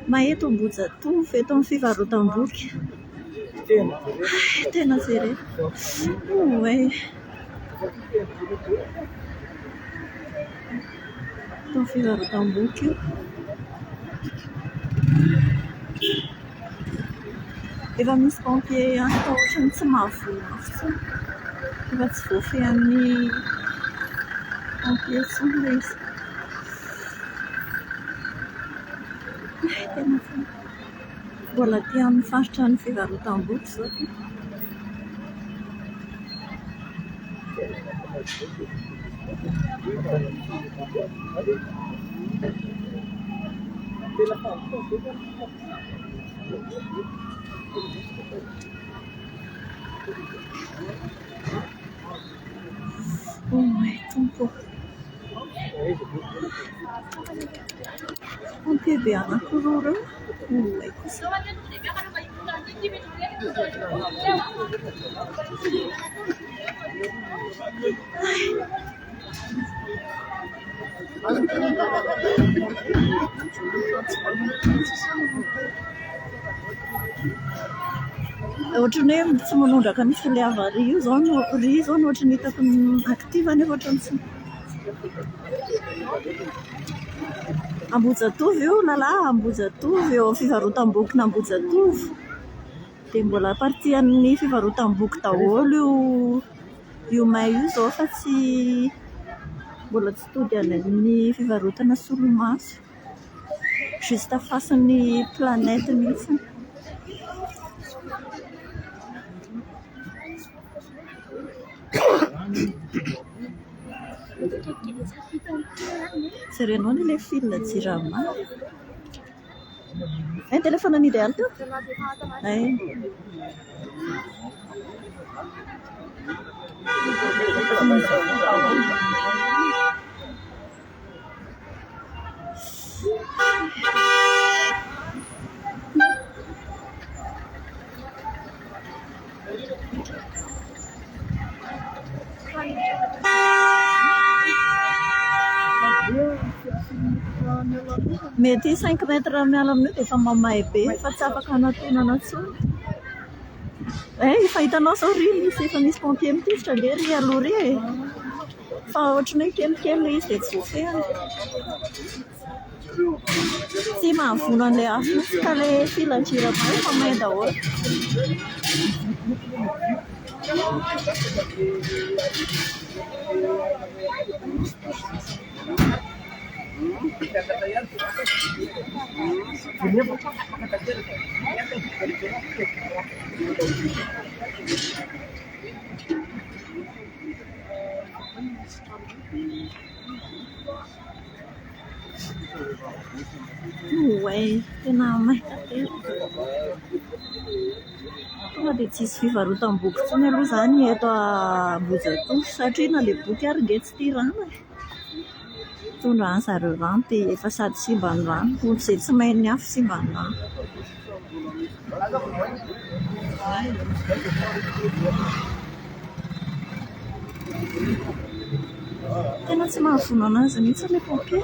May eto Ambohijatovo, eto amin'ny fivarotam-boky. Tena jerena. Oay. Eto amin'ny fivarotam-boky io. Efa misy pompier ihany fa ohatran'ny tsy mahavoa afo intsony. Efa tsy voafehin'ny pompier intsony ilay izy. Tena mbola aty amin'ny faritra ny fivarotam-boky izao ity. Oay Tompo ô! Pompier be anankiroa ireo, oay kosa. Ohatran'ny hoe tsy manondraka mihitsy ilay avaria io izao no ry izao no ohatran'ny hitako active nefa ohatran'ny tsy. Ambohijatovo io lalahy, Ambohijatovo eo amin'ny fivarotam-bokin'Ambohijatovo. Dia mbola partie an'ny fivarotam-boky daholo io io may io izao fa tsy mbola tsy tody any amin'ny fivarotana solomaso. Juste face-n'ny planète mihitsy. Jerenao anie ilay fil jirama. Hay ny téléphone an'i Idéal teo? Hay. Mety cinq mètres miala amin'io dia efa mamay be, efa tsy afaka anatonana intsony. Eh, efa hitanao izao ry misy efa misy pompier mitifitra ange ry aloha ry e. Fa ohatran'ny hoe kelikely ilay izy dia tsy voafehiny. Tsy mahavono an'ilay afo mihitsy ka ilay filan-jirama efa may daholo. Oay, tena may tanteraka. Tonga dia tsisy fivarotam-boky intsony aloha izany eto Ambohijatovo satria na ilay boky ary ange tsy tia rano e. Tondrahan zareo rano dia efa sady simba ny rano, izay tsy main'ny afo simba ny rano. Tena tsy mahavono an'azy mihitsy ilay pompier.